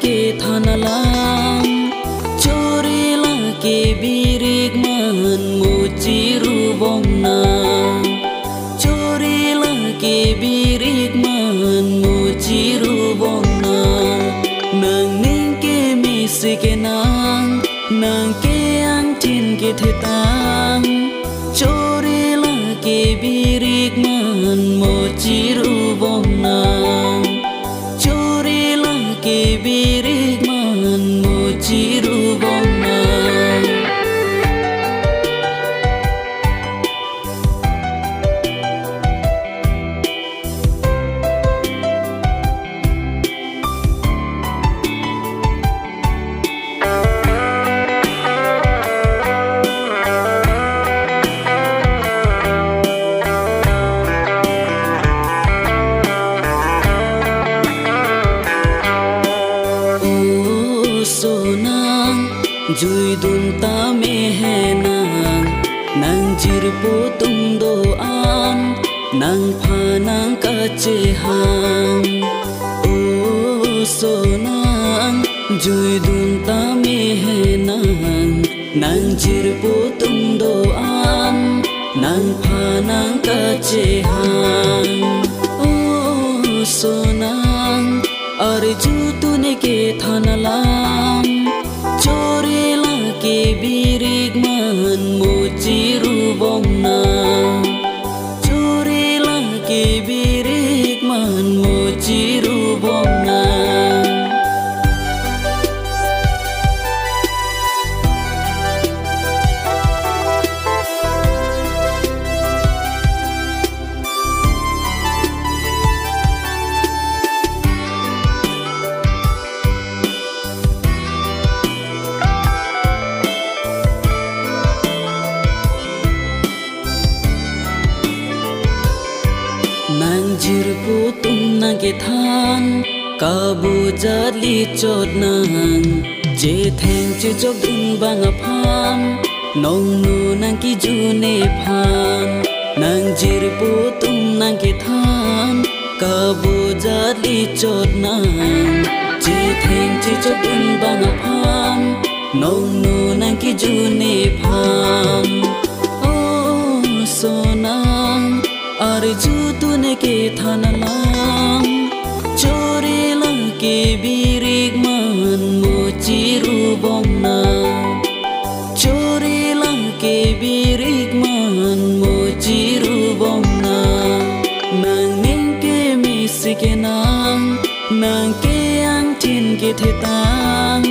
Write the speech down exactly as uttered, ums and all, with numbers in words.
kethan alam, chorila kebirik man mo chiru bom nang. Chorila kebirik man mo chiru bom nang. Nangning kemesi kenang, nang ke-angthin kethetang. Chorila kebirik man mo chiru bom nang. Chorila kebirik man mo chiru bom nang. O sonang, juidun tame he nang, nang jirpo atum do-an, nangphan nang kachehang. O sonang, juidun tame he nang, nang jirpo atum do-an, nangphan nang kachehang. O sonang, arju tune kethan alam, chorila kebirik man mo chiru bom nang. Chorila kebirik man mo chiru bom nang. Nang jirpo atum nang kethan, kabujat lichot nang, chetheng chechokdun abang aphan, nongno nang kijun aphan. Nang jirpo atum nang kethan, kabujat lichot nang, chetheng chechokdun abang aphan, nongno nang kijun aphan. O sonang, arju tune kethan alam, chorila kebirik man mo chiru bom nang. Chorila kebirik man mo chiru bom nang. Nangning kemesi kenang, nang ke-angthin kethetang.